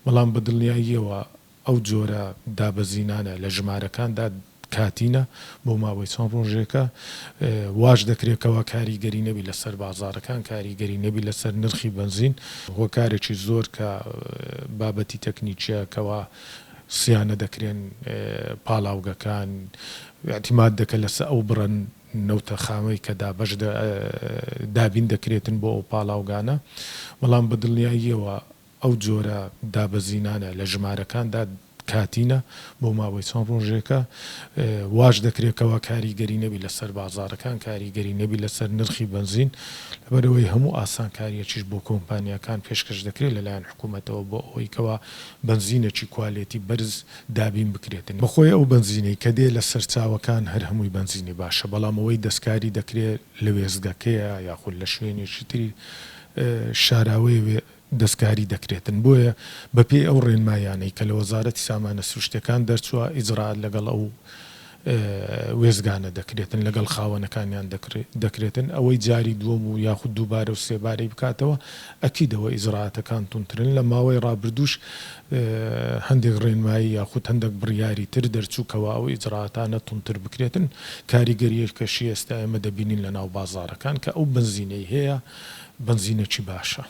بەڵام بە دڵنیاییەوە ئەو جۆرە دابەزینانە لە ژمارەکاندا کاتینە بۆ ماوەی چەند ڕۆژێکە، واش دەکرێت کەوا کاریگەری نەبی لەسەر بازاڕەکان، کاریگەری نەبی لەسەر نرخی بەنزین. هۆکارێکی زۆر کە بابەتی تەکنیکیە کەوا سیانە دەکرێن پاڵاوگەکان ئیعتیماد دەکەن لەسەر ئەو بڕە نەوتە خامەی کە دابەش دابین دەکرێتن بۆ ئەو پاڵاوگانە، بەڵام بە دڵنیاییەوە ئەو جۆرە دابەزینانە لە ژمارەکاندا کاتینە بۆ ماوەی چەند ڕۆژێکە، واش دەکرێت کەوا کاریگەری نەبی لەسەر بازاڕەکان، کاریگەری نەبی لەسەر نرخی بەنزین، لەبەرئەوەی هەموو ئاسانکارییەکیش بۆ کۆمپانیاکان پێشکەش دەکرێت لەلایەن حکومەتەوە بۆ ئەوەی کەوا بەنزینێکی کوالێتی بەرز دابین بکرێتن. بەخۆی ئەو بەنزینەی کە دێ لە سەرچاوەکان هەر هەمووی بەنزینی باشە، بەڵام ئەوەی دەستکاری دەکرێت لە وێستگەکەیە یاخود لە شوێنێکی تری شاراوەیە دەستکاری دەکرێتن، بۆیە بەپێی ئەو ڕێنماییانەی کە لە وەزارەتی سامانە سروشتیەکان دەرچووە ئیجرائات لەگەڵ ئەو وێستگانە دەکرێتن، لەگەڵ خاوەنەکانیان دەکرێتن، ئەوەی جاری دووەم و یاخود دووبارە و سێبارەی بکاتەوە ئەکید ئەوە ئیجرائاتەکان توندترن، لە ماوەی ڕابردووش هەندێک ڕێنمایی یاخود هەندێک بڕیاری تر دەرچوو کەوا ئەو ئیجرائاتانە توندتر بکرێتن، کاریگەرییەکەشی ئێستا ئێمە دەبینین لەناو بازاڕەکان کە ئەو بەنزینەی هەیە بەنزینێکی باشە.